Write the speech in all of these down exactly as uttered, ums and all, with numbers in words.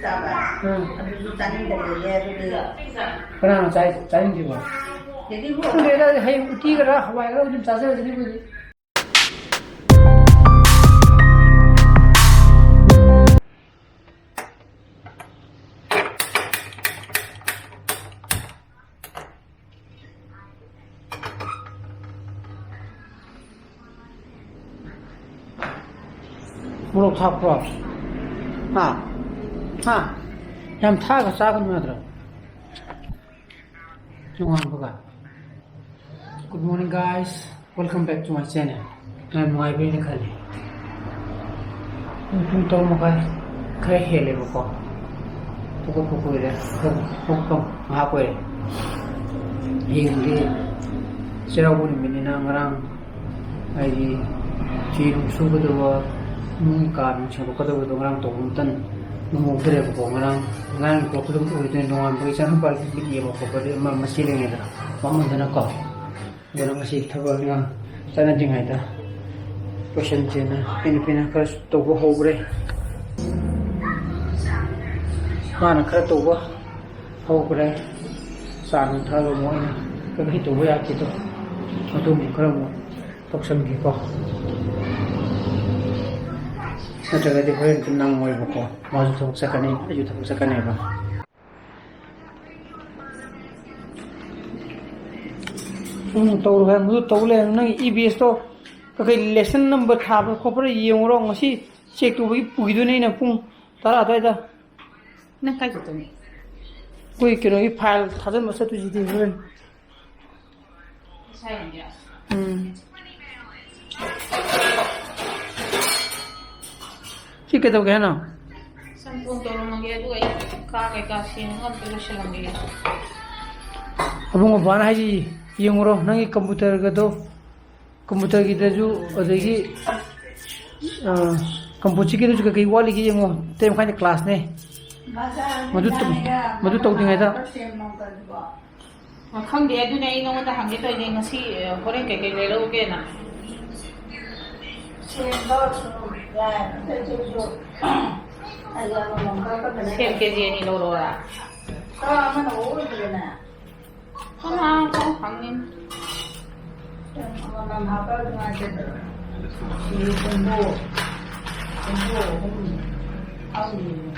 ꯆꯥꯕ꯫ ꯎꯝ꯫ ꯑꯗꯨꯁꯨ ꯆꯥꯅꯤꯡꯗꯕꯅꯦ ꯑꯗꯨꯗꯤ꯫ ꯀꯅꯥꯅ ꯆꯥꯏ-, ꯆꯥꯅꯤꯡꯗ꯭ꯔꯤꯕꯣ? ꯗꯦꯗꯤꯕꯨ꯫ ꯈꯪꯗꯦꯗ, ꯍꯌꯦꯡ ꯎꯇꯤꯒꯔ ꯍꯋꯥꯏꯒꯔ ꯑꯗꯨꯝ ꯆꯥꯖꯔꯁꯤꯅꯤ ꯑꯩꯈꯣꯏꯗꯤ꯫ ꯃꯣꯔꯣꯛ ꯊꯥꯛꯄ꯭ꯔꯣ? ꯍꯥ? ꯍꯥ? ꯌꯥꯝ ꯊꯥꯛꯑꯒ ꯆꯥꯒꯅꯨ ꯌꯥꯗ꯭ꯔꯣ? ꯅꯣꯡꯉꯥꯟꯕꯒ꯫ Good morning, guys. Welcome back to my channel. ꯌꯥꯝ ꯅꯨꯡꯉꯥꯏꯕ꯭ꯔꯦꯅ ꯈꯜꯂꯤ꯫ ꯄꯨꯡ, ꯄꯨꯡ ꯇꯔꯨꯛ ꯃꯈꯥꯏ ꯈꯔ ꯍꯦꯜꯂꯦꯕꯀꯣ꯫ ꯍꯧꯒꯠꯄ ꯀꯨꯏꯔꯦ꯫ ꯍꯧꯒꯠꯄ ꯉꯥꯏꯍꯥꯛ ꯑꯣꯏꯔꯦ꯫ ꯍꯌꯦꯡꯗꯤ ꯆꯩꯔꯥꯎꯕ ꯅꯨꯃꯤꯠꯅꯤꯅ ꯉꯔꯥꯡ ꯍꯥꯏꯗꯤ ꯐꯤ ꯅꯨꯡ ꯁꯨꯒꯗꯕ, ꯏꯃꯨꯡ ꯀꯥ ꯅꯨꯡ ꯁꯦꯡꯗꯣꯛꯀꯗꯕꯗꯣ ꯉꯔꯥꯡ ꯇꯧꯕ ꯑꯝꯇ ꯅꯪꯍꯧꯗ꯭ꯔꯦꯕꯀꯣ꯫ ꯉꯔꯥꯡ, ꯉꯔꯥꯡꯒꯤ ꯄꯣꯠꯇꯨ ꯑꯗꯨꯝ ꯑꯣꯏꯗꯣꯏꯅꯦ꯫ ꯅꯣꯡꯉꯥꯟꯕꯒꯤ ꯏꯆꯥꯅꯨꯄꯥꯒꯤ ꯃꯤꯠ ꯌꯦꯡꯕ ꯈꯣꯠꯄꯗꯤ ꯑꯃ ꯑꯃ ꯆꯦꯜꯂꯤꯉꯩꯗ ꯋꯥꯃꯟꯗꯅꯀꯣ꯫ ꯑꯗꯨꯅ ꯉꯁꯤ ꯊꯕꯛ ꯏꯪꯈꯥꯡ ꯆꯠꯅꯗ꯭ꯔꯤꯉꯩꯗ ꯂꯣꯏꯁꯟꯁꯦꯅ ꯑꯩ ꯅꯨꯄꯤꯅ ꯈꯔ ꯇꯧꯕ ꯍꯧꯈ꯭ꯔꯦ꯫ ꯃꯥꯅ ꯈꯔ ꯇꯧꯕ ꯍꯧꯈ꯭ꯔꯦ꯫ ꯆꯥ ꯅꯨꯡ ꯊꯛꯑꯒ ꯑꯃꯨꯛ ꯑꯩꯅ ꯀꯔꯤ ꯇꯧꯕ ꯌꯥꯒꯦꯗꯣ ꯑꯗꯨ ꯑꯃꯨꯛ ꯈꯔ ꯑꯃꯨꯛ ꯇꯧꯁꯟꯒꯦꯀꯣ꯫ ꯅꯠꯇ꯭ꯔꯒꯗꯤ ꯍꯣꯔꯦꯟ ꯅꯪꯉꯣꯏꯕꯀꯣ꯫ ꯃꯥꯁꯨ ꯊꯕꯛ ꯆꯠꯀꯅꯤ, ꯑꯩꯁꯨ ꯊꯕꯛ ꯆꯠꯀꯅꯦꯕ꯫ ꯎꯝ, ꯇꯧꯔꯣ ꯍꯥꯏ, ꯃꯗꯨ ꯇꯧ ꯂꯩꯔꯝꯃꯦ꯫ ꯅꯪꯒꯤ ꯏ ꯕꯤ ꯑꯦꯁꯇꯣ ꯀꯩꯀꯩ ꯂꯦꯁꯟ ꯅꯝꯕꯔ ꯊꯥꯕ꯭ꯔꯥ ꯈꯣꯠꯄ꯭ꯔꯥ ꯌꯦꯡꯉꯨꯔꯣ꯫ ꯉꯁꯤ ꯆꯦꯛ ꯇꯧꯕꯒꯤ ꯄꯨꯈꯤꯗꯣꯏꯅꯦ ꯑꯩꯅ ꯄꯨꯡ ꯇꯔꯥ ꯑꯗꯨꯋꯥꯏꯗ꯫ ꯅꯪ ꯀꯥꯏ ꯆꯠꯇꯣꯏꯅꯣ? ꯑꯩꯈꯣꯏ ꯀꯩꯅꯣꯒꯤ ꯐꯥꯏꯜ ꯊꯥꯖꯤꯟꯕ ꯆꯠꯇꯣꯏꯁꯤꯗꯤ ꯍꯣꯔꯦꯟ꯫ ꯏꯁꯥ ꯌꯥꯝ ꯌꯥꯏ꯫ ꯎꯝ꯫ ꯁꯤ ꯀꯩꯗꯧꯒꯦ ꯍꯥꯏꯅꯣ? ꯆꯝꯊꯣꯡ ꯇꯧꯔꯝꯃꯒꯦ, ꯑꯗꯨꯒ ꯑꯩ ꯀꯥ ꯀꯩꯀꯥ ꯁꯦꯡꯉꯒ ꯑꯝꯇ ꯂꯣꯏꯁꯜꯂꯝꯒꯦ꯫ ꯑꯕꯨꯡ ꯃꯄꯥꯅ ꯍꯥꯏꯁꯤ ꯌꯦꯡꯉꯨꯔꯣ, ꯅꯪꯒꯤ ꯀꯝꯄ꯭ꯌꯨꯇꯔꯒꯗꯣ, ꯀꯝꯄ꯭ꯌꯨꯇꯔꯒꯤꯗꯁꯨ, ꯑꯗꯒꯤ, ꯑ, ꯀꯝꯄꯣꯖꯤꯠꯀꯤꯗꯁꯨ ꯀꯩꯀꯩ ꯋꯥꯠꯂꯤꯒꯦ ꯌꯦꯡꯉꯣ꯫ ꯇꯔꯦꯠ ꯃꯈꯥꯏꯗ ꯀ꯭ꯂꯥꯁꯅꯦ꯫ ꯃꯗꯨ ꯇꯧ-, ꯃꯗꯨ ꯇꯧꯗ꯭ꯔꯤꯉꯩꯗ꯫ ꯑ, ꯈꯪꯗꯦ, ꯑꯗꯨꯅꯦ ꯑꯩ ꯅꯉꯣꯟꯗ ꯍꯪꯒꯦ ꯇꯧꯔꯤꯅꯦ, ꯉꯁꯤ, ꯑ, ꯍꯣꯔꯦꯟ ꯀꯩꯀꯩ ꯂꯩꯔꯛꯎꯒꯦꯅ꯫ ꯁꯦꯝꯕ ꯁꯨꯝ ꯌꯥꯏ, ꯑꯇꯩ ꯑꯇꯩꯁꯨ꯫ ꯁꯦꯝ ꯀꯦ ꯖꯤ ꯑꯅꯤ ꯂꯧꯔꯛꯑꯣꯔꯥ? ꯀꯅꯥ ꯀꯅꯥ ꯈꯪꯅꯤꯡ? ꯑꯃꯃꯝ ꯍꯥꯞꯄ ꯅꯨꯡꯉꯥꯏꯇꯦꯗꯅ꯫ ꯁꯤꯡꯖꯨ ꯀꯣꯝꯕꯣ, ꯀꯣꯝꯕꯣ ꯑꯍꯨꯝ ꯍꯥꯞꯅꯤꯡꯉꯤ꯫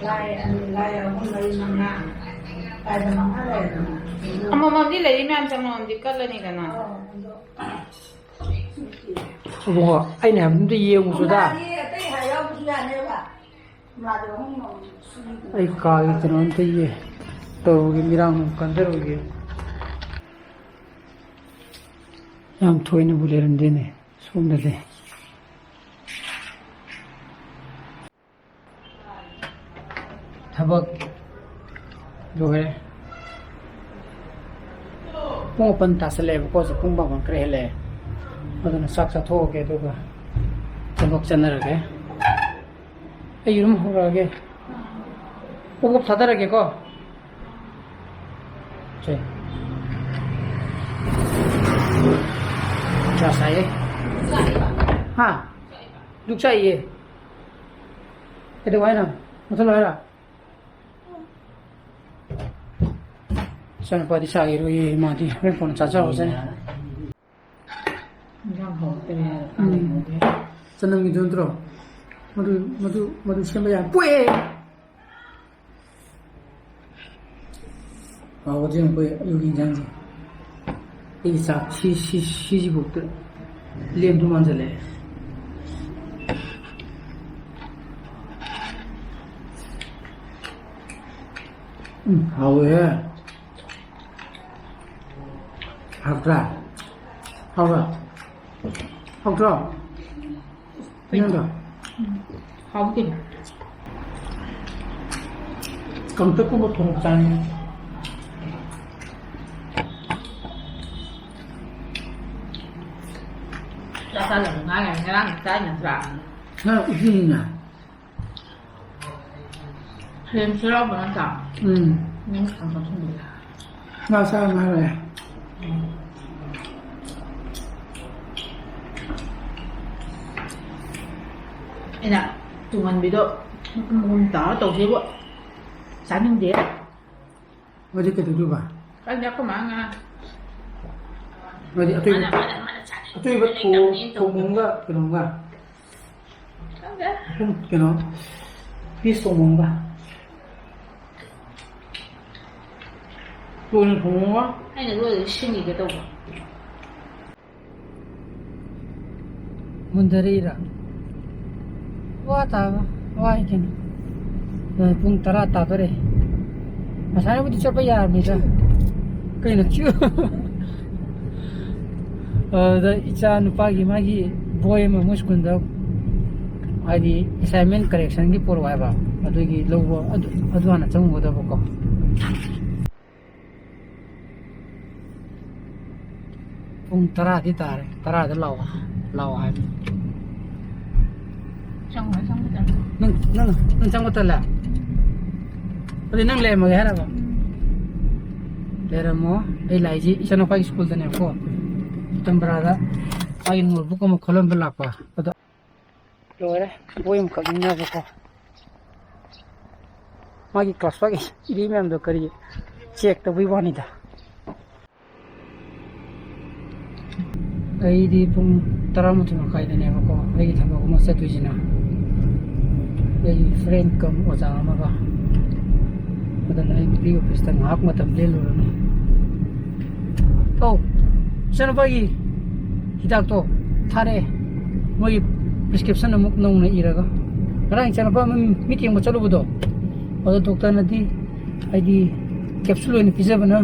ꯂꯥꯏ ꯑꯅꯤ, ꯂꯥꯏ ꯑꯍꯨꯝ, ꯃꯔꯤ, ꯃꯉꯥ꯫ ꯂꯥꯏꯗ ꯃꯉꯥ ꯂꯩꯔꯦꯗꯅ꯫ ꯑꯃꯃꯝꯗꯤ ꯂꯩꯔꯤ ꯃꯌꯥꯝꯁꯦ ꯑꯃꯃꯝꯗꯤ ꯀꯠꯂꯅꯤꯗꯅ꯫ ꯑꯧ, ꯑꯗꯣ ꯏꯕꯨꯡꯉꯣ, ꯑꯩꯅ ꯍꯥꯏꯕꯗꯨ ꯑꯝꯇ ꯌꯦꯡꯉꯨꯆꯣꯗ꯫ ꯃꯉꯥꯗꯤ ꯑꯇꯩ ꯍꯥꯏ ꯌꯥꯎꯗ꯭ꯔꯁꯨ ꯌꯥꯅꯦꯕ꯫ ꯃꯉꯥꯗꯣ ꯑꯍꯨꯝ ꯑꯃꯃꯝ ꯁꯨꯕꯤꯗꯅ꯫ ꯑꯩ ꯀꯥꯒꯤ ꯀꯩꯅꯣ ꯑꯝꯇ ꯌꯦ-, ꯇꯧꯔꯨꯒꯦ, ꯃꯤꯔꯥꯡ ꯑꯃ ꯀꯟꯖꯔꯨꯒꯦ꯫ ꯌꯥꯝ ꯊꯣꯏꯅꯕꯨ ꯂꯩꯔꯝꯗꯦꯅꯦ ꯁꯣꯝꯗꯗꯤ꯫ ꯊꯕꯛ ꯂꯣꯏꯔꯦ꯫ ꯄꯨꯡ ꯃꯥꯄꯟ ꯇꯥꯁꯜꯂꯛꯑꯦꯕꯀꯣ, ꯍꯧꯖꯤꯛ ꯄꯨꯡ ꯃꯥꯄꯟ ꯈꯔ ꯍꯦꯜꯂꯛꯑꯦ꯫ ꯑꯗꯨꯅ ꯆꯥꯛ ꯆꯥꯊꯣꯛꯑꯒꯦ, ꯑꯗꯨꯒ ꯊꯕꯛ ꯆꯠꯅꯔꯒꯦ꯫ ꯑꯩ ꯌꯦꯔꯨꯝ ꯍꯧꯔꯛꯑꯒꯦ꯫ ꯄꯨꯡ ꯊꯥꯗꯔꯒꯦꯀꯣ꯫ ꯁꯦ꯫ ꯅꯨꯡꯁꯥ ꯁꯥꯏꯌꯦ꯫ ꯍꯥ? ꯗꯨꯛ ꯆꯥꯛꯏꯌꯦ꯫ ꯀꯩꯗꯧ ꯍꯥꯏꯅꯣ? ꯃꯨꯊꯠꯂꯣ ꯍꯥꯏꯔꯣ? ꯏꯆꯥꯅꯨꯄꯥꯗꯤ ꯆꯥꯈꯤꯔꯣꯏꯌꯦ, ꯃꯥꯗꯤ ꯍꯣꯔꯦꯟ ꯀꯣꯟꯅ ꯆꯥꯖꯍꯧꯔꯁꯅꯤ꯫ ꯏꯟꯖꯥꯡ ꯍꯥꯎꯇ꯭ꯔꯦ ꯍꯥꯏꯔ ꯎꯝ꯫ ꯀꯥꯟꯗ ꯆꯅꯝꯒꯤꯗꯨ ꯅꯠꯇ꯭ꯔꯣ? ꯃꯗꯨ, ꯃꯗꯨ, ꯃꯗꯨ ꯁꯦꯝꯕ ꯌꯥꯝ ꯄꯣꯛꯑꯦ꯫ ꯍꯥꯎꯕꯗꯤ ꯌꯦꯡꯉꯨꯀꯣ ꯑꯌꯨꯛꯀꯤ ꯏꯟꯖꯥꯡꯁꯦ꯫ ꯑꯩꯒꯤ ꯆꯥꯛ ꯁꯤ, ꯁꯤ, ꯁꯤꯁꯤꯐꯥꯎꯗ ꯂꯦꯝꯗꯧ ꯃꯥꯟꯁꯤꯜꯂꯛꯑꯦ꯫ ꯎꯝ, ꯍꯥꯎꯋꯦꯍꯦ꯫ ꯍꯥꯎꯇ꯭ꯔꯥ? ꯍꯥꯎꯕ꯭ꯔꯥ? ꯍꯥꯎꯇ꯭ꯔꯣ? ꯀꯩꯅꯣꯗꯣ? ꯎꯝ, ꯍꯥꯎꯇꯦ꯫ ꯀꯪꯇꯛꯀꯨꯝꯕ ꯊꯣꯡ ꯆꯥꯅꯤꯡꯉꯦ꯫ ꯆꯥꯁꯜꯂꯕ ꯉꯥ ꯌꯥꯏ, ꯉꯔꯥꯡ ꯆꯥꯏ ꯅꯠꯇ꯭ꯔꯥ? ꯉꯔꯥꯡ ꯎꯇꯤꯅꯤꯅ꯫ ꯍꯌꯦꯡꯁꯨ ꯌꯥꯎꯕ ꯅꯠꯇ꯭ꯔꯥ? ꯎꯝ꯫ ꯅꯪ ꯊꯥꯡꯀꯠ ꯊꯣꯡꯕꯗ꯫ ꯉꯥ ꯆꯥ ꯉꯥꯏꯔꯦ꯫ ꯎꯝ꯫ ꯑꯩꯅ ꯇꯨꯡꯍꯟꯕꯤꯗꯣ ꯃꯨꯟ ꯇꯥꯔ ꯇꯧꯗꯣꯏꯕ꯫ ꯆꯥꯅꯤꯡꯗꯦ꯫ ꯃꯣꯏꯗꯤ ꯀꯩꯗꯧꯗꯣꯏꯕ? ꯈꯪꯗꯦ, ꯑꯩꯈꯣꯏ ꯃꯥ ꯉꯥ꯫ ꯃꯣꯏꯗꯤ ꯑꯇꯩ-, ꯃꯥꯅ, ꯃꯥꯅ, ꯃꯥꯅ ꯆꯥꯅꯤꯡ-, ꯑꯇꯩꯕ ꯆꯥꯅꯤꯡ-, ꯊꯣꯡ-, ꯆꯥꯅꯤꯡ ꯇꯧꯕ꯫ ꯊꯣꯡꯕ ꯑꯃꯒ ꯀꯩꯅꯣꯝꯒ꯫ ꯈꯪꯗꯦ꯫ ꯑꯍꯨꯝ ꯀꯩꯅꯣ, ꯄꯤꯁ ꯊꯣꯡꯕ ꯑꯃꯒ꯫ ꯇꯣꯏꯅ ꯊꯣꯡꯉꯒ꯫ ꯑꯩꯅ ꯂꯣꯏꯔꯒ ꯁꯤꯡꯉꯤꯒꯦ ꯇꯧꯕ꯫ ꯃꯨꯟꯗꯔꯛꯏꯔꯥ? ꯋꯥ ꯇꯥꯕ, ꯋꯥꯏ ꯀꯩꯅꯣ꯫ ꯑ, ꯄꯨꯡ ꯇꯔꯥ ꯇꯥꯗꯣꯔꯦ꯫ ꯉꯁꯥꯏꯕꯨꯗꯤ ꯆꯠꯄ ꯌꯥꯔꯕꯅꯤꯗ꯫ ꯀꯩꯅꯣ, ꯆꯨ-, ꯑꯗꯨꯗ ꯏꯆꯥ ꯅꯨꯄꯥꯒꯤ ꯃꯥꯒꯤ ꯕꯣꯏ ꯑꯃ ꯃꯣꯏ ꯁ꯭ꯀꯨꯜꯗ, ꯍꯥꯏꯗꯤ, ꯑꯦꯁꯥꯏꯟꯃꯦꯟ ꯀꯔꯦꯛꯁꯟꯒꯤ ꯄꯣꯔꯛꯑꯣ ꯍꯥꯏꯕ꯫ ꯑꯗꯨꯒꯤ ꯂꯧꯕ, ꯑꯗꯨ, ꯑꯗꯨ ꯍꯥꯟꯅ ꯆꯪꯉꯨꯒꯗꯕꯀꯣ꯫ ꯄꯨꯡ ꯇꯔꯥꯗꯤ ꯇꯥꯔꯦ꯫ ꯇꯔꯥꯗ ꯂꯥꯛꯑꯣ, ꯂꯥꯛꯑꯣ ꯍꯥꯏꯕꯅꯤ꯫ ꯆꯪꯉꯣ, ꯆꯪꯉꯣ, ꯆꯪꯉꯣ꯫ ꯅꯪ, ꯅꯪ, ꯅꯪ ꯆꯪꯕ ꯇꯜꯂꯦ? ꯑꯗꯨꯗꯤ ꯅꯪ ꯂꯩꯔꯝꯃꯒꯦ ꯍꯥꯏꯔꯕ? ꯎꯝ꯫ ꯂꯩꯔꯝꯃꯣ꯫ ꯑꯩ ꯂꯥꯛꯏꯁꯤ ꯏꯆꯥꯅꯨꯄꯥꯒꯤ ꯁ꯭ꯀꯨꯜꯗꯅꯦꯕꯀꯣ, ꯇꯝꯕ꯭ꯔꯥꯗ ꯃꯥꯒꯤ ꯅꯣꯠꯕꯨꯛ ꯑꯃ ꯈꯣꯜꯍꯟꯕ ꯂꯥꯛꯄ꯫ ꯑꯗꯣ ꯂꯣꯏꯔꯦ, ꯕꯣꯏ ꯑꯃꯈꯛ ꯅꯤꯡꯅꯕꯀꯣ꯫ ꯃꯥꯒꯤ ꯀ꯭ꯂꯥꯁ ꯐꯥꯏꯚꯀꯤ ꯏꯕꯤ ꯃꯌꯥꯝꯗꯣ ꯀꯔꯤ ꯆꯦꯛ ꯇꯧꯕꯩ ꯋꯥꯅꯤꯗ꯫ ꯑꯩꯗꯤ ꯄꯨꯡ ꯇꯔꯥꯃꯥꯊꯣꯏ ꯃꯈꯥꯏꯗꯅꯦꯕꯀꯣ ꯑꯩꯒꯤ ꯊꯕꯛ ꯑꯃ ꯆꯠꯇꯣꯏꯁꯤꯅ꯫ ꯑꯩꯒꯤ ꯐ꯭ꯔꯦꯟ ꯀꯝ ꯑꯣꯖꯥ ꯑꯃꯒ꯫ ꯑꯗꯨꯅ ꯑꯩ ꯅꯨꯄꯤ ꯑꯣꯐꯤꯁꯇ ꯉꯥꯏꯍꯥꯛ ꯃꯇꯝ ꯂꯦꯜꯂꯨꯔꯅꯤ꯫ ꯑꯧ, ꯏꯆꯥꯅꯨꯄꯥꯒꯤ ꯍꯤꯗꯥꯛꯇꯣ ꯊꯥꯔꯛꯑꯦ꯫ ꯃꯣꯏꯒꯤ ꯄ꯭ꯔꯤꯁꯀ꯭ꯔꯤꯞꯁꯟ ꯑꯃꯨꯛ ꯅꯧꯅ ꯏꯔꯒ꯫ ꯉꯔꯥꯡ ꯏꯆꯥꯅꯨꯄꯥ ꯑꯃ ꯃꯤꯠ ꯌꯦꯡꯕ ꯆꯠꯂꯨꯕꯗꯣ, ꯑꯗꯣ ꯗꯣꯛꯇꯔꯅꯗꯤ ꯍꯥꯏꯗꯤ ꯀꯦꯞꯁꯨꯜ ꯑꯣꯏꯅ ꯄꯤꯖꯕꯅ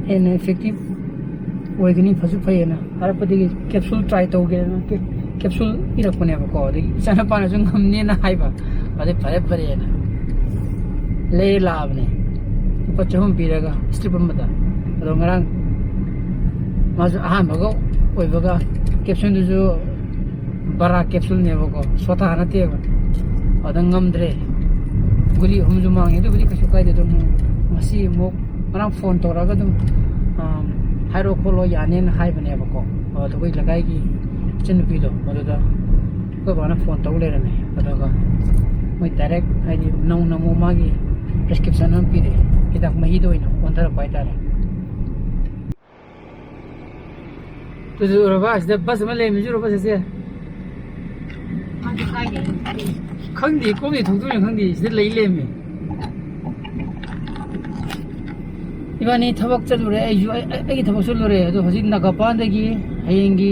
ꯍꯦꯟꯅ ꯏꯐꯦꯛꯇꯤꯞ ꯑꯣꯏꯒꯅꯤ, ꯐꯁꯨ ꯐꯩꯌꯦꯅ ꯍꯥꯏꯔꯛꯄꯗꯒꯤ ꯀꯦꯞꯁꯨꯜ ꯇ꯭ꯔꯥꯏ ꯇꯧꯒꯦꯅ ꯀꯦ-, ꯀꯦꯞꯁꯨꯜ ꯏꯔꯛꯄꯅꯦꯕꯀꯣ꯫ ꯑꯗꯒꯤ ꯏꯆꯥꯅꯨꯄꯥꯅꯁꯨ ꯉꯝꯅꯦꯅ ꯍꯥꯏꯕ, ꯑꯗꯩ ꯐꯔꯦ ꯐꯔꯦꯅ ꯂꯩꯔ ꯂꯥꯛꯑꯕꯅꯦ, ꯂꯨꯄꯥ ꯆꯍꯨꯝ ꯄꯤꯔꯒ ꯏꯁꯇ꯭ꯔꯤꯞ ꯑꯃꯗ꯫ ꯑꯗꯣ ꯉꯔꯥꯡ ꯃꯥꯁꯨ ꯑꯍꯥꯟꯕꯒ ꯑꯣꯏꯕꯒ ꯀꯦꯞꯁꯨꯜꯗꯨꯁꯨ ꯕꯔꯥ ꯀꯦꯞꯁꯨꯜꯅꯦꯕꯀꯣ, ꯁꯣꯊꯥ ꯅꯠꯇꯦꯕ꯫ ꯑꯗ ꯉꯝꯗ꯭ꯔꯦ꯫ ꯒꯨꯂꯤ ꯑꯍꯨꯝꯁꯨ ꯃꯥꯡꯉꯦ, ꯑꯗꯨꯕꯨꯗꯤ ꯀꯩꯁꯨ ꯀꯥꯏꯗꯦ꯫ ꯑꯗꯨꯝ ꯉꯁꯤ ꯑꯃꯨꯛ ꯉꯔꯥꯡ ꯐꯣꯟ ꯇꯧꯔꯒ ꯑꯗꯨꯝ, ꯑꯥ, ꯍꯥꯏꯔꯛꯑꯣ ꯈꯣꯠꯂꯣ ꯌꯥꯅꯦꯅ ꯍꯥꯏꯕꯅꯦꯕꯀꯣ꯫ ꯑꯗꯣ ꯑꯩꯈꯣꯏ ꯂꯩꯀꯥꯏꯒꯤ ꯏꯆꯟꯅꯨꯄꯤꯗꯣ, ꯑꯗꯨꯗ ꯑꯩꯈꯣꯏ ꯕꯥꯅ ꯐꯣꯟ ꯇꯧ ꯂꯩꯔꯝꯃꯦ꯫ ꯑꯗꯨꯒ ꯃꯣꯏ ꯗꯥꯏꯔꯦꯛ ꯍꯥꯏꯗꯤ ꯅꯧꯅ ꯑꯃꯨꯛ ꯃꯥꯒꯤ ꯄ꯭ꯔꯦꯁꯀ꯭ꯔꯤꯞꯁꯟ ꯑꯃ ꯄꯤꯔꯛꯑꯦ, ꯍꯤꯗꯥꯛ ꯃꯍꯤꯗ ꯑꯣꯏꯅ ꯑꯣꯟꯊꯔꯛꯄ ꯍꯥꯏꯇꯥꯔꯦ꯫ ꯑꯗꯨꯁꯨ ꯎꯔꯕ? ꯁꯤꯗ ꯕꯁ ꯑꯃ ꯂꯩꯔꯝꯃꯤꯁꯨ ꯎꯔꯕ, ꯁꯤꯁꯦ? ꯃꯥꯗꯤ ꯀꯥꯏꯗꯩꯅꯣ? ꯈꯪꯗꯦ, ꯀꯣꯝꯗꯩ ꯊꯣꯛꯇꯣꯏꯅꯣ ꯈꯪꯗꯦ, ꯁꯤꯗ ꯂꯩ ꯂꯩꯔꯝꯃꯦ꯫ ꯏꯕꯥꯅꯤ ꯊꯕꯛ ꯆꯠꯂꯨꯔꯦ, ꯑꯩꯁꯨ ꯑꯩ-, ꯑꯩ-, ꯑꯩꯒꯤ ꯊꯕꯛ ꯆꯠꯂꯨꯔꯦ꯫ ꯑꯗꯣ ꯍꯧꯖꯤꯛ ꯅꯥꯒꯥꯄꯥꯟꯗꯒꯤ ꯍꯌꯦꯡꯒꯤ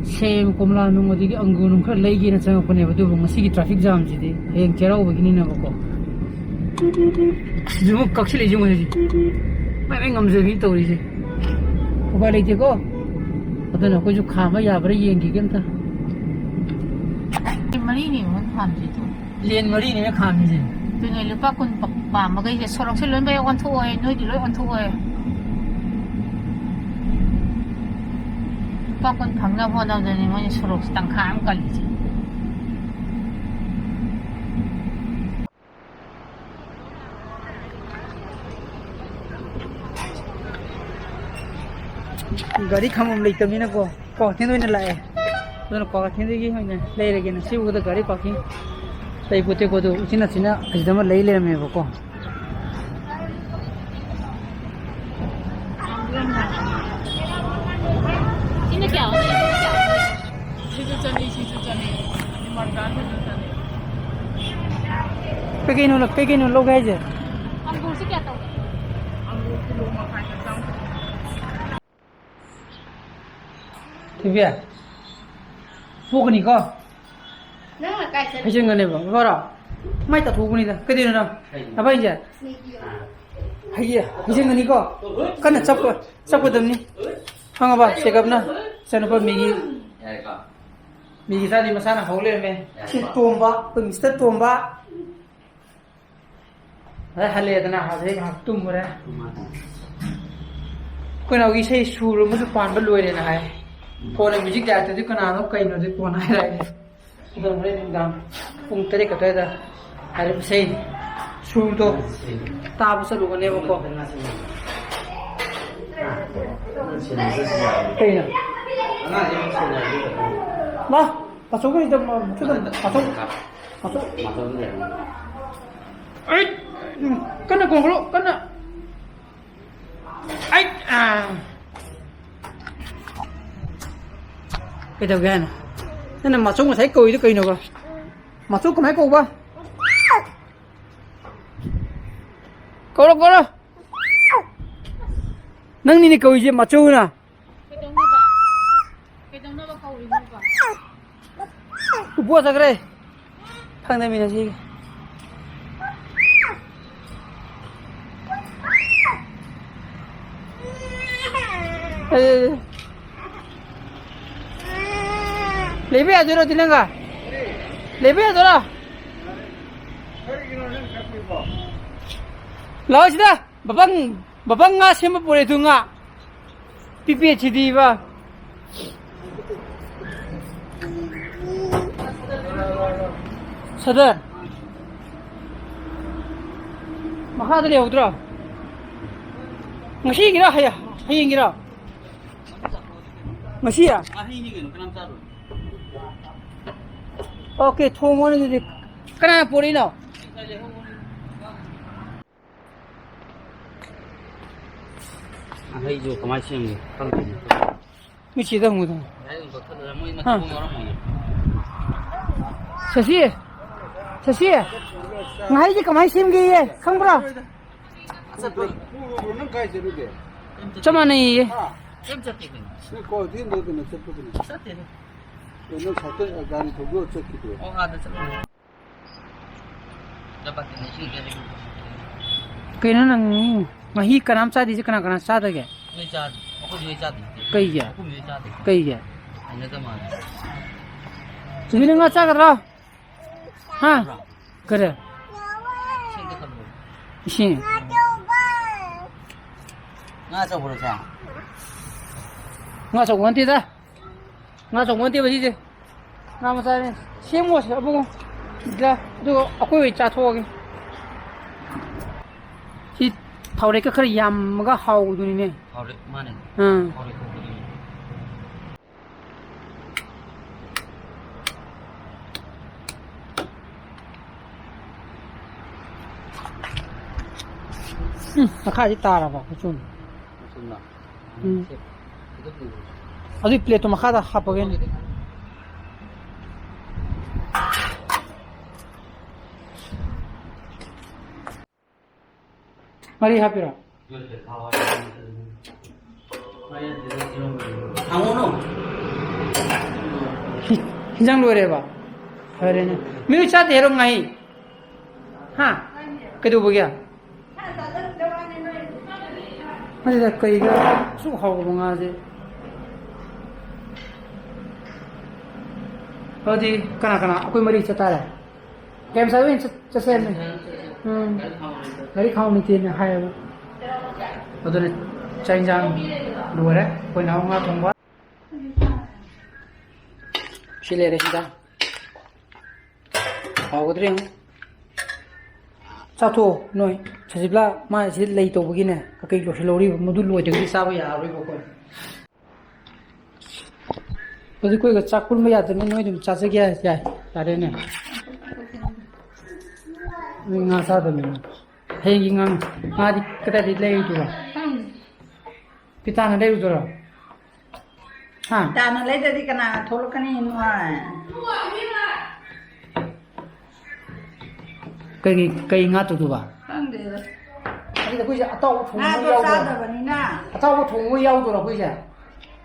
ꯁꯦꯝ, ꯀꯣꯝꯂꯥ ꯅꯨꯡ, ꯑꯗꯒꯤ ꯑꯪꯒꯨꯔ ꯅꯨꯡ ꯈꯔ ꯂꯩꯒꯦꯅ ꯆꯪꯉꯛꯄꯅꯦꯕ, ꯑꯗꯨꯕꯨ ꯉꯁꯤꯒꯤ ꯇ꯭ꯔꯥꯐꯤꯛ ꯖꯥꯝꯁꯤꯗꯤ ꯍꯌꯦꯡ ꯆꯩꯔꯥꯎꯕꯒꯤꯅꯤꯅꯕꯀꯣ꯫ ꯁꯤꯁꯨ ꯑꯃꯨꯛ ꯀꯛꯁꯤꯜꯂꯛꯏꯁꯦ ꯃꯣꯏ ꯍꯧꯖꯤꯛ꯫ ꯃꯥꯏ ꯃꯥꯏ ꯉꯝꯖꯕꯤ ꯇꯧꯔꯤꯁꯦ꯫ ꯎꯄꯥꯏ ꯂꯩꯇꯦꯀꯣ꯫ ꯑꯗꯨꯅ ꯑꯩꯈꯣꯏꯁꯨ ꯈꯥꯝꯕ ꯌꯥꯕ꯭ꯔꯥ ꯌꯦꯡꯈꯤꯒꯦ ꯑꯝꯇ꯫ ꯃꯔꯤꯅꯤ ꯃꯣꯏ ꯈꯥꯝꯃꯤꯁꯦ꯫ ꯂꯦꯟ ꯃꯔꯤꯅꯦ ꯈꯥꯝꯃꯤꯁꯦ꯫ ꯑꯗꯨꯅꯦ, ꯂꯨꯄꯥ ꯀꯨꯟ ꯄ-, ꯄꯥꯝꯕꯈꯩꯁꯦ ꯁꯣꯔꯣꯛꯁꯦ ꯂꯣꯏꯅꯃꯛ ꯑꯣꯟꯊꯣꯛꯑꯣ, ꯅꯣꯏꯗꯤ ꯂꯣꯏ ꯑꯣꯟꯊꯣꯛꯑꯣ꯫ ꯂꯨꯄꯥ ꯀꯨꯟ ꯐꯪꯅꯕ ꯍꯣꯠꯅꯕꯗꯅꯦ ꯃꯣꯏꯅ ꯁꯣꯔꯣꯛꯁꯦ ꯇꯪꯈꯥꯏ ꯑꯃ ꯀꯜꯂꯤꯁꯦ꯫ ꯒꯥꯔꯤ ꯈꯥꯝꯐꯝ ꯂꯩꯇꯕꯅꯤꯅꯀꯣ, ꯀ꯭ꯋꯥꯀꯩꯊꯦꯜ ꯑꯣꯏꯅ ꯂꯥꯛꯑꯦ꯫ ꯑꯗꯨꯅ ꯀ꯭ꯋꯥꯀꯩꯊꯦꯜꯗꯒꯤ ꯑꯣꯏꯅ ꯂꯩꯔꯒꯦꯅ꯫ ꯁꯤꯕꯨꯗ ꯒꯥꯔꯤ ꯄꯥꯔꯀꯤꯡ ꯂꯩꯄꯣꯠꯇꯦꯀꯣ꯫ ꯑꯗꯨ ꯎꯆꯤꯟ ꯅꯥꯆꯤꯟꯅ ꯑꯁꯤꯗ ꯑꯃ ꯂꯩ ꯂꯩꯔꯝꯃꯦꯕꯀꯣ꯫ ꯁꯤꯅ ꯀꯌꯥ ꯑꯣꯏꯅꯤ? ꯁꯤꯁꯨ ꯆꯅꯤ, ꯁꯤꯁꯨ ꯆꯅꯤ꯫ ꯀꯩꯀꯩꯅꯣ, ꯀꯩꯀꯩꯅꯣ ꯂꯧꯒꯦ ꯍꯥꯏꯁꯦ? ꯑꯪꯒꯨꯔꯁꯤ ꯀꯌꯥ ꯇꯧꯒꯦ? ꯑꯪꯒꯨꯔ ꯀꯤꯂꯣ ꯃꯈꯥꯏ ꯃꯆꯥ ꯑꯃ꯫ ꯊꯣꯏꯕꯤ, ꯄꯣꯛꯀꯅꯤꯀꯣ? ꯅꯪꯅ ꯀꯥꯏ ꯆꯠꯂꯤ? ꯍꯩꯖꯤꯟꯒꯅꯦꯕ, ꯕꯕꯥꯔꯣ? ꯃꯥꯏ ꯇꯥꯊꯣꯛꯄꯅꯤꯗ꯫ ꯀꯩꯗꯧꯔꯤꯅꯣ ꯅꯪ? ꯀꯩꯅꯣ? ꯑꯕꯥꯏꯁꯦ? ꯃꯦꯒꯤ ꯑꯣꯏꯔꯦ꯫ ꯍꯩꯌꯦ, ꯍꯩꯖꯤꯟꯒꯅꯤꯀꯣ? ꯀꯟꯅ ꯆꯞꯄ-, ꯆꯞꯀꯗꯕꯅꯤ꯫ ꯈꯪꯉꯕ? ꯆꯦꯒꯞꯅ ꯏꯆꯥꯅꯨꯄꯥ ꯃꯦꯒꯤ, ꯌꯥꯔꯦꯀꯣ? ꯃꯦꯒꯤ ꯆꯥꯗꯤ ꯃꯁꯥꯅ ꯍꯧ ꯂꯩꯔꯝꯃꯦ꯫ ꯌꯥꯔꯦꯀꯣ? ꯁꯤ ꯇꯣꯝꯕ, ꯑꯩꯈꯣꯏ ꯃꯤꯁꯇꯔ ꯇꯣꯝꯕ꯫ ꯑꯗꯩ ꯍꯜꯂꯛꯑꯦꯗꯅ, ꯑꯗꯩ ꯉꯥꯏꯍꯥꯛ ꯇꯨꯝꯃꯨꯔꯦ꯫ ꯑꯩꯈꯣꯏ ꯅꯥꯎꯒꯤ ꯏꯁꯩ ꯁꯨꯔ ꯑꯃꯁꯨ ꯄꯥꯟꯕ ꯂꯣꯏꯔꯦꯅ ꯍꯥꯏ꯫ ꯐꯣꯟꯗ ꯃ꯭ꯌꯨꯖꯤꯛ ꯗꯥꯏꯔꯦꯛꯇꯔꯗꯤ ꯀꯅꯥꯅꯣ ꯀꯩꯅꯣꯗꯤ ꯀꯣꯟꯅ ꯍꯥꯏꯔꯛꯑꯒꯦ꯫ ꯑꯗꯣ ꯍꯣꯔꯦꯟ ꯅꯨꯡꯗꯥꯡ ꯄꯨꯡ ꯇꯔꯦꯠ ꯑꯗꯨꯋꯥꯏꯗ ꯍꯥꯏꯔꯤꯕ ꯏꯁꯩ ꯁꯨꯔꯗꯣ ꯇꯥꯕ ꯆꯠꯂꯨꯒꯅꯦꯕꯀꯣ꯫ ꯀꯩꯅꯣ? ꯂꯥ, ꯇꯥꯆꯧꯒ ꯏꯗꯝ, ꯃꯊꯛꯇ ꯇꯥꯆꯧ꯫ ꯃꯆꯧ, ꯃꯆꯧꯗꯤ ꯂꯩꯔꯝꯒꯅꯤ꯫ ꯑꯩ, ꯀꯟꯅ ꯈꯣꯡꯒꯠꯂꯣ, ꯀꯟꯅ꯫ ꯑꯩ, ꯑꯥ꯫ ꯀꯩꯗꯧꯒꯦ ꯍꯥꯏꯅꯣ? ꯅꯪꯅ ꯃꯆꯧ ꯉꯁꯥꯏ ꯀꯧꯏꯗꯣ ꯀꯩꯅꯣꯕ? ꯃꯆꯧ ꯀꯃꯥꯏ ꯀꯧꯕ? ꯀꯧꯔꯣ, ꯀꯧꯔꯣ꯫ ꯅꯪꯅꯤꯅꯦ ꯀꯧꯏꯁꯦ ꯃꯆꯧꯅ꯫ ꯀꯩꯗꯧꯅꯕ? ꯀꯩꯗꯧꯅꯕ ꯀꯧꯔꯤꯅꯣꯕ? ꯎꯄꯣ ꯆꯠꯈ꯭ꯔꯦ꯫ ꯈꯪꯗꯃꯤꯅ ꯁꯤꯒꯤ꯫ ꯑꯦ꯫ ꯂꯩꯕ ꯌꯥꯗꯣꯏꯔꯣ ꯇꯤꯅꯪꯒ? ꯂꯩꯕ ꯌꯥꯗꯣꯏꯔꯣ? ꯂꯥꯛꯑꯣ ꯁꯤꯗ꯫ ꯕꯕꯪ, ꯕꯕꯪ ꯉꯥ ꯁꯦꯝꯕ ꯄꯨꯔꯦ ꯇꯨ ꯉꯥ꯫ ꯄꯤꯄꯦꯠꯁꯤꯗꯤꯕ꯫ ꯁꯗꯔ꯫ ꯃꯈꯥꯗ ꯂꯩꯍꯧꯗ꯭ꯔꯣ? ꯉꯁꯤꯒꯤꯔꯣ? ꯍꯌꯦ-, ꯍꯌꯦꯡꯒꯤꯔꯣ? ꯉꯁꯤ? ꯑꯣꯀꯦ, ꯊꯣꯡꯉꯣꯅꯦ ꯑꯗꯨꯗꯤ꯫ ꯀꯅꯥꯅ ꯄꯣꯔꯛꯏꯅꯣ? ꯑꯍꯩꯁꯨ ꯀꯃꯥꯏꯅ ꯁꯦꯝꯒꯦ ꯈꯪꯗꯦꯅꯦ꯫ ꯃꯤ ꯁꯤꯗ ꯍꯪꯉꯨꯗꯅ꯫ ꯍꯥ꯫ ꯁꯁꯤ, ꯁꯁꯤ, ꯉꯥꯍꯩꯁꯦ ꯀꯃꯥꯏꯅ ꯁꯦꯝꯒꯦꯌꯦ? ꯈꯪꯕ꯭ꯔꯣ? ꯆꯞ ꯃꯥꯟꯅꯩꯌꯦ꯫ ꯅꯪ ꯀꯣ ꯊꯤꯟꯗꯣꯛꯇꯅ ꯆꯠꯄꯗꯨꯅ꯫ ꯅꯪ ꯁꯥꯏꯀꯜ, ꯒꯥꯔꯤ ꯊꯧꯗꯣꯛꯑ ꯆꯠꯈꯤꯗ꯭ꯔꯣ? ꯀꯩꯅꯣ ꯅꯪ ꯃꯍꯤ ꯀꯅꯥꯝ ꯆꯥꯗꯦꯁꯦ ꯀꯅꯥ ꯀꯅꯥ ꯆꯥꯗꯒꯦ? ꯅꯣꯏ ꯆꯥꯗꯦ꯫ ꯑꯩꯈꯣꯏ ꯅꯣꯏ ꯆꯥꯗꯦ꯫ ꯀꯩꯒꯤ? ꯑꯩꯈꯣꯏ ꯅꯣꯏ ꯆꯥꯗꯦ꯫ ꯀꯩꯒꯤ? ꯍꯩꯅꯗ ꯃꯥꯜꯂꯦ꯫ ꯁꯨꯕꯤ ꯅꯪ ꯉꯥ ꯆꯥꯒꯗ꯭ꯔꯣ? ꯍꯥ? ꯆꯥꯕ꯭ꯔꯣ? ꯀꯔꯤ? ꯏꯁꯤꯡꯗ ꯊꯝꯃꯣ꯫ ꯏꯁꯤꯡ? ꯉꯥ ꯑꯆꯧꯕꯔꯣ ꯁꯦ? ꯉꯥ ꯑꯆꯧꯕ ꯅꯠꯇꯦꯗ꯫ ꯉꯥ ꯑꯆꯧꯕ ꯅꯠꯇꯦꯕ ꯁꯤꯁꯦ꯫ ꯉꯥ ꯃꯆꯥꯅꯦ꯫ ꯁꯦꯝꯃꯣꯁꯦ ꯑꯕꯨꯡꯉꯣ꯫ ꯁꯤꯗ, ꯑꯗꯨꯒ ꯑꯩꯈꯣꯏ ꯑꯣꯏ ꯆꯥꯊꯣꯛꯑꯒꯦ꯫ ꯁꯤ ꯊꯥꯎꯔꯦꯛꯀ ꯈꯔ ꯌꯥꯝꯃꯒ ꯍꯥꯎꯕꯗꯨꯅꯤꯅꯦ꯫ ꯊꯥꯎꯔꯦꯛ, ꯃꯥꯅꯦ꯫ ꯑꯥ꯫ ꯊꯥꯎꯔꯦꯛ ꯊꯣꯡꯕꯗꯨꯅꯤ꯫ ꯎꯝ, ꯃꯈꯥꯁꯤ ꯇꯥꯔꯕ ꯃꯆꯨꯝ? ꯃꯆꯨꯝꯅ? ꯎꯝ꯫ ꯁꯦ, ꯈꯤꯇꯪ ꯄꯨꯔꯛꯑꯣ꯫ ꯑꯗꯨꯏ ꯄ꯭ꯂꯦꯠꯇꯣ ꯃꯈꯥꯗ ꯍꯥꯞꯄꯒꯦꯅꯦ꯫ ꯃꯔꯤ ꯍꯥꯞꯄꯤꯔꯣ? ꯍꯪꯉꯨꯅꯨ꯫ ꯍꯤ-, ꯍꯤꯟꯖꯥꯡ ꯂꯣꯏꯔꯦꯕ? ꯐꯔꯦꯅꯦ꯫ ꯃꯤꯔꯨ ꯆꯥꯗꯦ ꯍꯥꯏꯔꯣ ꯉꯥꯍꯩ? ꯍꯥ? ꯀꯩꯗꯧꯕꯒꯤ? ꯑꯗꯨꯗ ꯀꯩꯒ ꯑꯁꯨꯛ ꯍꯥꯎꯕ ꯉꯥꯁꯦ? ꯑꯗꯨꯗꯤ ꯀꯅꯥ ꯀꯅꯥ? ꯑꯩꯈꯣꯏ ꯃꯔꯤ ꯆꯠꯇꯥꯔꯦ꯫ ꯀꯩꯝ ꯆꯥꯕ ꯑꯣꯏꯅ ꯆꯠ-, ꯆꯠꯁꯦ ꯍꯥꯏꯕꯅꯤ꯫ ꯎꯝ꯫ ꯒꯥꯔꯤ ꯊꯥꯎ ꯂꯩꯇꯦ꯫ ꯒꯥꯔꯤ ꯊꯥꯎ ꯂꯩꯇꯦꯅ ꯍꯥꯏꯌꯦꯕ꯫ ꯑꯗꯨꯅ ꯆꯥꯛ ꯏꯟꯁꯥꯡ ꯂꯣꯏꯔꯦ꯫ ꯑꯩꯈꯣꯏ ꯅꯍꯥꯟ ꯉꯥ ꯊꯣꯡꯕ꯫ ꯁꯤ ꯂꯩꯔꯦ ꯁꯤꯗ꯫ ꯍꯥꯎꯒꯗ꯭ꯔꯥ ꯌꯦꯡꯉꯨ꯫ ꯆꯥꯊꯣꯛꯑꯣ ꯅꯣꯏ꯫ ꯁꯖꯤꯕꯂꯥ ꯃꯥ ꯁꯤꯗ ꯂꯩ ꯇꯧꯕꯒꯤꯅꯦ꯫ ꯀꯩꯀꯩ ꯂꯣꯏꯁꯤꯜꯍꯧꯔꯤꯕ? ꯃꯗꯨ ꯂꯣꯏꯗ꯭ꯔꯒꯗꯤ ꯆꯥꯕ ꯌꯥꯔꯔꯣꯏꯕ ꯑꯩꯈꯣꯏ꯫ ꯍꯧꯖꯤꯛ ꯑꯩꯈꯣꯏꯒ ꯆꯥꯛ ꯄꯨꯟꯕ ꯌꯥꯗꯕꯅꯤꯅ ꯅꯣꯏ ꯑꯗꯨꯝ ꯆꯥꯖꯒꯦ ꯍꯥꯏ ꯌꯥꯏ꯫ ꯌꯥꯔꯦꯅꯦ꯫ ꯅꯣꯏ ꯉꯥ ꯆꯥꯗꯕꯅꯤꯅ꯫ ꯍꯌꯦꯡꯒꯤ ꯉꯥ, ꯉꯥꯗꯤ ꯀꯗꯥꯏꯗꯒꯤ ꯂꯩꯔꯨꯗꯣꯏꯕ? ꯈꯪꯗꯦ꯫ ꯄꯤꯇꯥꯅ ꯂꯩꯔꯨꯗꯣꯏꯔꯣ? ꯍꯥ? ꯄꯤꯇꯥꯅ ꯂꯩꯗ꯭ꯔꯗꯤ ꯀꯅꯥꯅ ꯊꯣꯛꯂꯛꯀꯅꯤ ꯅꯣꯏ? ꯀꯩ, ꯀꯩ ꯉꯥ ꯇꯧꯗꯣꯏꯕ? ꯈꯪꯗꯦꯗ꯫ ꯑꯗꯨꯗꯤ ꯑꯩꯈꯣꯏꯁꯦ ꯑꯇꯥꯎꯕ ꯊꯣꯡꯕ ꯉꯥꯗꯣ ꯌꯥꯎꯗꯣꯏꯔꯣ? ꯆꯥꯗꯕꯅꯤꯅ꯫ ꯑꯇꯥꯎꯕ ꯊꯣꯡꯕ ꯌꯥꯎꯗꯣꯏꯔꯣ ꯑꯩꯈꯣꯏꯁꯦ?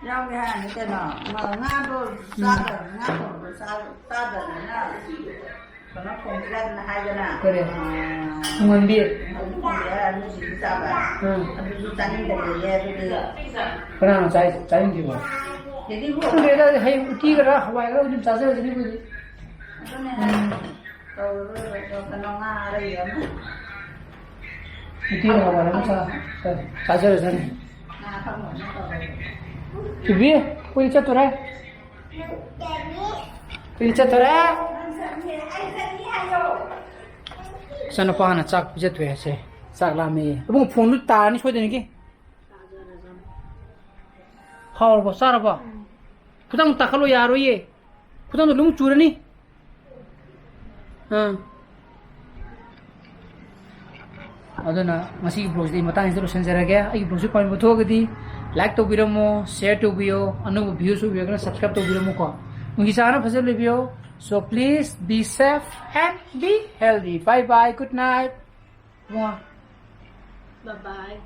ꯌꯥꯎꯒꯦ ꯍꯥꯏꯔꯅꯤ ꯀꯩꯅꯣ꯫ ꯃ-, ꯉꯥꯗꯣ ꯎꯝ꯫ ꯆꯥꯗꯕꯅꯤ, ꯉꯥ ꯊꯣꯡꯕꯗꯣ ꯆꯥ-, ꯆꯥꯗꯕꯅꯤꯅ ꯀꯩꯅꯣ ꯊꯣꯡꯁꯤꯔꯥꯅ ꯍꯥꯏꯗꯅ꯫ ꯀꯔꯤ? ꯑꯥ, ꯇꯨꯡꯍꯟꯕꯤ? ꯇꯨꯡꯍꯟꯕꯤ ꯊꯣꯡꯁꯦ ꯍꯥꯏꯔ ꯃꯤꯁꯤꯡꯁꯨ ꯆꯥꯕ꯫ ꯎꯝ꯫ ꯑꯗꯨꯁꯨ ꯆꯥꯅꯤꯡꯗꯕꯅꯦ ꯑꯗꯨꯗꯤ꯫ ꯀꯅꯥꯅ ꯆꯥꯏ-, ꯆꯥꯅꯤꯡꯗ꯭ꯔꯤꯕꯣ? ꯗꯦꯗꯤꯕꯨ꯫ ꯈꯪꯗꯦꯗ, ꯍꯌꯦꯡ ꯎꯇꯤꯒꯔ ꯍꯋꯥꯏꯒꯔ ꯑꯗꯨꯝ ꯆꯥꯖꯔꯁꯤꯅꯦ ꯑꯩꯈꯣꯏꯗꯤ꯫ ꯑꯗꯨꯅꯦ ꯎꯝ꯫ ꯍꯥꯏ-, ꯇꯧꯔꯔꯣꯏꯕ, ꯑꯗꯣ ꯀꯩꯅꯣ ꯉꯥ ꯑꯔꯩꯕ ꯑꯃ꯫ ꯎꯇꯤꯒ ꯍꯋꯥꯏ ꯑꯃ ꯆꯥ-, ꯆꯥ-, ꯆꯥꯖꯔꯁꯅꯤ꯫ ꯉꯥ ꯑꯀꯪꯕ ꯑꯃ ꯇꯧꯔꯒ꯫ ꯏꯕꯤ, ꯑꯩꯈꯣꯏꯗꯤ ꯆꯠꯇꯣꯔꯦ꯫ ꯑꯩꯈꯣꯏꯗꯤ ꯆꯠꯇꯣꯔꯦ꯫ ꯏꯆꯥꯅꯨꯄꯥꯅ ꯆꯥꯛ ꯄꯤꯖꯊꯣꯛꯑꯦ ꯍꯥꯏꯁꯦ꯫ ꯆꯥꯛ ꯂꯥꯝꯃꯦꯌꯦ꯫ ꯏꯕꯨꯡꯉꯣ, ꯐꯣꯟꯗꯨ ꯇꯥꯔꯅꯤ ꯁꯣꯏꯗꯅꯤꯒꯤ꯫ ꯍꯥꯎꯔꯕꯣ? ꯆꯥꯔꯕꯣ? ꯈꯤꯇꯪ ꯇꯥꯈꯠꯂꯣ, ꯌꯥꯔꯣꯏꯌꯦ꯫ ꯈꯨꯗꯥꯡꯗꯣ ꯂꯣꯏ ꯆꯨꯔꯅꯤ꯫ ꯑꯥ꯫ ꯑꯗꯨꯅ ꯉꯁꯤꯒꯤ vlogꯁꯤꯗꯤ ꯑꯩ ꯃꯇꯥꯡꯁꯤꯗ ꯂꯣꯏꯁꯤꯟꯖꯔꯒꯦ꯫ ꯑꯩꯒꯤ vlogꯁꯤ ꯄꯥꯝꯕꯤꯕ ꯊꯣꯛꯑꯒꯗꯤ like ꯇꯧꯕꯤꯔꯝꯃꯣ, share ꯇꯧꯕꯤꯌꯣ, ꯑꯅꯧꯕ viewꯁꯨ ꯑꯣꯏꯕꯤꯔꯒꯅ subscribe ꯇꯧꯕꯤꯔꯝꯃꯣꯀꯣ꯫ ꯅꯨꯡꯒꯤ ꯆꯥꯅ ꯐꯖꯅ ꯂꯩꯕꯤꯌꯣ꯫ So please be safe and be healthy. Bye bye, good night. ꯋꯥ꯫ Bye bye.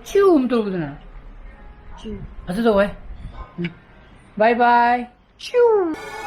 ꯆꯤꯎ ꯑꯃ ꯇꯧꯕꯗꯨꯅ꯫ Chew. ꯐꯖꯗꯧꯋꯦ꯫ Bye bye. ꯆꯤꯎ꯫